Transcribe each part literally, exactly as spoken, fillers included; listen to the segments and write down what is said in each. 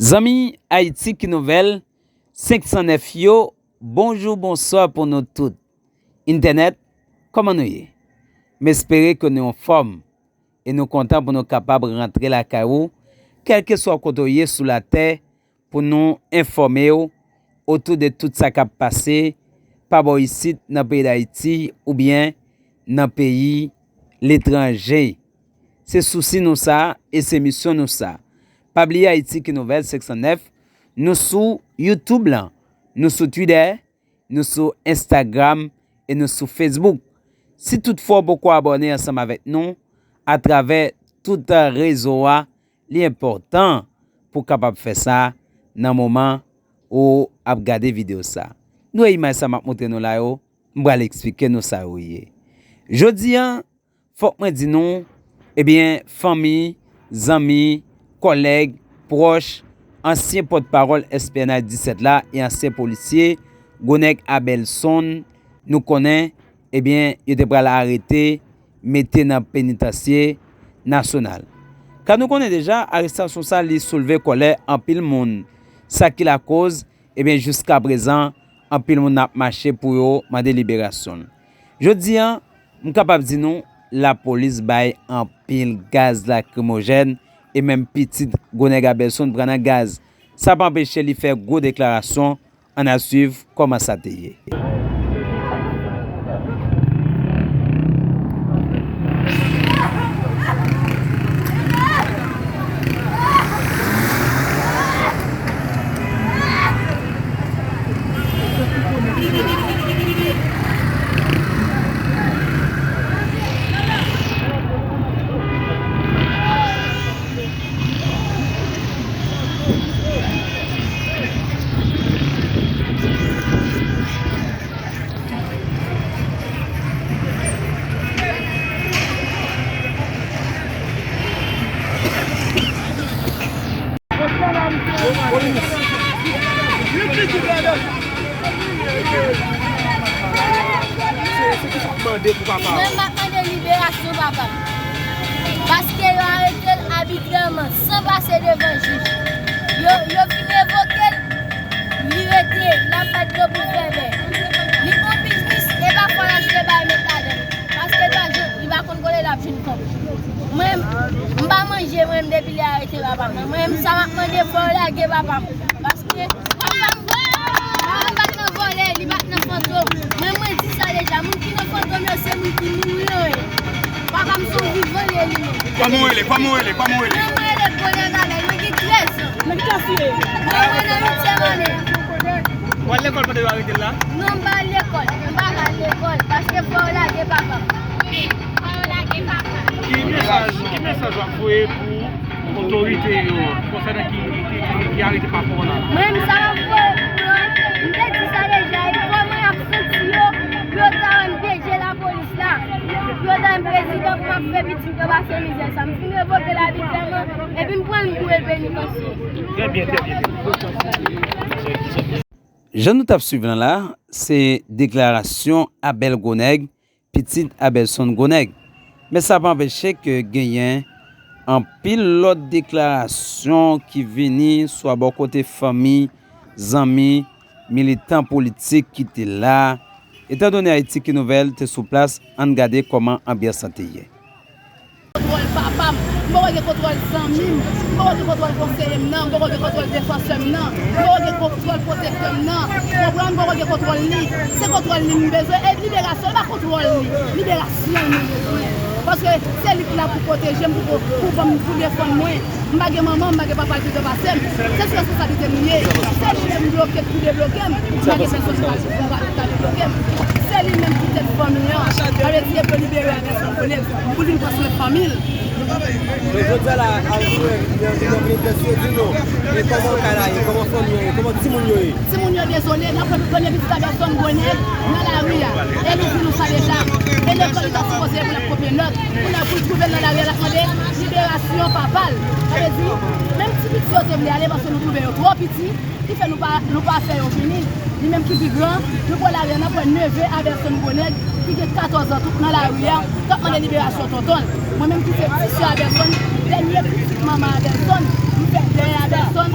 Zanmi Ayiti ki Nouvèl senk san nèf yo, bonjou, bonswa pou nou tout. Entènèt, kòman nou ye? M espere ke nou anfòm e nou kontan pou nou kapab rantre lakay ou, kèlkeswa kote w ye sou latè, pou nou enfòme w otou de tout sa k ap pase pa bò isit nan peyi Dayiti oubyen nan peyi letranje. Se sousi nou sa e se misyon nou sa. Pa bliye Ayiti ki Nouvèl senk san nèf, nou sou YouTube lan, nou sou Twitter, nou sou Instagram e nou sou Facebook. Si toutfwa w poko abòne ansanm avèk nou atravè tout rezo a, li enpòtan pou w kapab fè sa nan moman ou ap gade videyo sa. Nou wè imaj sa m ap montre nou la yo, m pral eksplike nou sa yo ye. Jodi a, fòk mwen di nou, ebyen, fanmi, zanmi, kòlèg, pwòch, ansyen pòtpawòl S P N H disèt la e ansyen polisye, gwo nèg Abelson, nou konnen, ebyen, yo te pral arete, mete nan penitansye nasyonal. Kan nou konnen deja, arestasyon sa, li soulve kòlè anpil moun. Sa ki lakoz, ebyen, jiskaprezan, anpil moun ap mache pou yo mande liberasyon l. Jodi a, m kapab di nou, lapolis bay anpil gaz lakrimojèn e menm pitit gwo nèg Abelson pran nan gaz. Sa pa anpeche li fè gwo deklarasyon. Ann al swiv kòman sa te ye. Mwen, m ap mande liberasyon papa m. Paske yo arete l abitrèman, san pase devan jij. Yo, yo fin revoke l, li rete, l ap bat dlo pou l fè bè. Li gon biznis, e pafwa l achte bay met ladan l. Paske l pa jwenn, li pa konn kote l ap jwenn kòb. Mwen, m pa manje, mwen, depi li arete papa m nan. Mwen, sa m ap mande, fò yo lage papa m. Paske papa m, papa m pa t nan vòlè, li pa t nan fantom. Mwen, mwen di sa deja, moun ki nan fantom yo, se moun ki mouri yo ye. Papa m se yon vivan li ye li menm. Kòman w rele? Kòman w rele? Kòman w rele? Mwen, mwen rele Bonè Gabèl, mwen gen trèz an. Nan ki klas ou ye? Mwen, mwen nan uityèm ane. Ou al lekòl pandan yo arete l la? Non, m pa al lekòl. M pa ka al lekòl, paske fò yo lage papa m. Fò yo lage papa m. Ki mesaj, ki mesaj w ap voye pou otorite yo konsènan ki, ki, ki, ki arete papa w la? Mwen, m sa m ap voye pou yo, m te di sa deja, e kòman y ap santi yo, pou yo ta wè m P D G lapolis la, pou yo ta wè m prezidan, pou m ap fè pitit yo pase mizè sa. M fin revoke l abitrèman, epi m pran l m boure l penitansye. Trè byen, trè byen, trè byen. Jan nou t ap swiv lan la, se deklarasyon Abèl Gwonèg, pitit Abèlson Gwonèg. Men sa pa anpeche ke genyen anpil lòt deklarasyon ki vini swa bò kote fanmi, zanmi, militan politik ki te la. Etandone Ayiti ki Nouvèl te sou plas, ann gade kòman anbyans lan te ye. Kontwòl papa m, m poko gen kontwòl zanmi m, m poko gen kontwòl konseye m nan, m poko gen kontwòl defansè m nan, m poko gen kontwòl pwotektè m nan, konprann, m poko gen kontwòl li. Se kontwòl li m bezwen, e liberasyon, e pa kontwòl li, liberasyon l mwen bezwen. Paske se li k la pou pwoteje m, pou, pou, pou ban m, pou defann mwen. M pa gen manman, m pa gen papa ki te pase m. Se sou responsablite m li ye. Se li menm bloke m, pou debloke m. M pa gen pèsonn ki ka, ki ka, ki ka debloke m. Se li menm ki tèt fanmi an. Sa vle di, e pou libere Abèlson Gwonèg, pou l vin pran swen fanmi l. Men jodi a la, al jwenn nan, nan plenitans yo di nou, e kòman kay la ye, kòman fanmi an ye, kòman timoun yo ye. Timoun yo dezole, n ap wè premye pitit Abèlson Gwonèg nan lari a. E nou di nou sa deja. E lekòl li ta sipoze ye pou l ap kopye nòt. Kounye a pou l twouve l nan lari a, l ap mande liberasyon papa l. Sa vle di, menm ti piti yo te vle ale paske nou twouve yo twò piti, ki fè nou pa, nou pa fè yo vini. Li menm ki pi gran, nou pran lari a, n ap wè neve Abèlson Gwonèg, ki gen katòz an tou, nan lari a, k ap mande liberasyon tonton l. Mwen menm ki se ti sè Abèlson, dènye pitit manman Abèlson, m fèt dèyè Abèlson,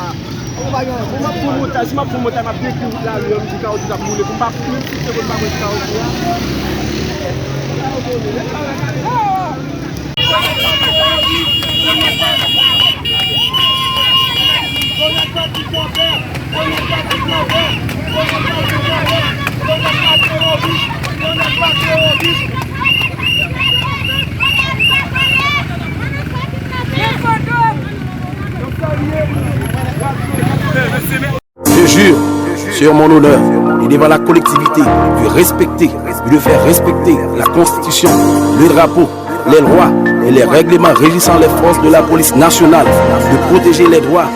la. Pou m ap fè montaj, si m ap fè montaj, m ap dekri wout la, lè m di kawoutchou t ap boule, pou m pa menm site pou m pa wè kawoutchou a. Je jure, sur mon honneur et devant la collectivité, de respecter et de faire respecter la Constitution, le drapeau, Les lois et les règlements régissant les forces de la police nationale, de protéger les droits.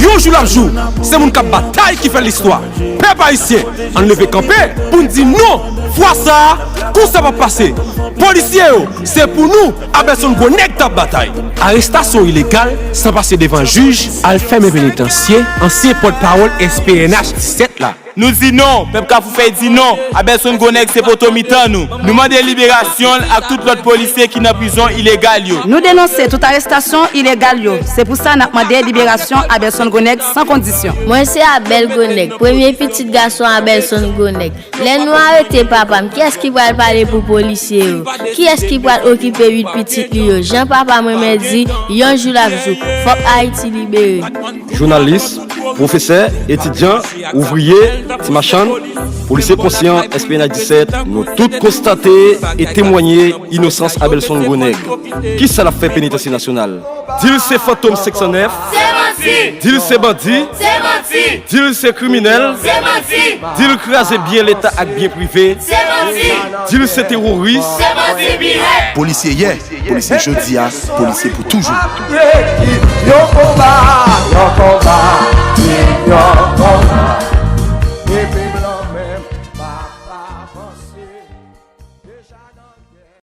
Yon jou l ap jou, se moun k ap batay ki fè listwa. Pèp ayisyen, ann leve kanpe pou n di non. Fwa sa a, konsa p ap pase. Polisye yo, se pou nou, Abelson Gwo Nèg t ap batay. Arestasyon ilegal san pase devan jij al fèmen penitansye ansyen pòtpawòl S P N H disèt la. Nou di non, pèp Kafoufèy di non. Abelson Gwo Nèg se poto mitan nou. Nou mande liberasyon l ak tout lòt polisye ki nan prizon ilegal yo. Nou denonse tout arestasyon ilegal yo. Se pou sa n ap mande liberasyon Abelson Gwo Nèg san kondisyon. Mwen se Abel Gwo Nèg, premye pitit gason Abelson Gwo Nèg. Lè nou arete papa m, kiyès ki pral pale pou polisye yo? Kiyès ki pral okipe uit pitit li yo? Jan papa m renmen di, yon jou l ap jou. Fòk Ayiti libere. Jounalis, pwofesè, etidyan, ouvriye, ti machann, polisye konsyan S P N H disèt, nou tout konstate e temwanye inosans Abelson Gwo Nèg. Kisa l ap fè penitansye nasyonal? Di l se fantom senk san nèf. Se manti! Di l se bandi. Se manti! Di l se kriminèl. Se manti! Di l kraze byen leta ak byen prive. Se manti! Di l se teworis. Se manti pi rèd! Polisye yè, polisye jodi a, polisye pou toujou. Yon konba, yon konba, yon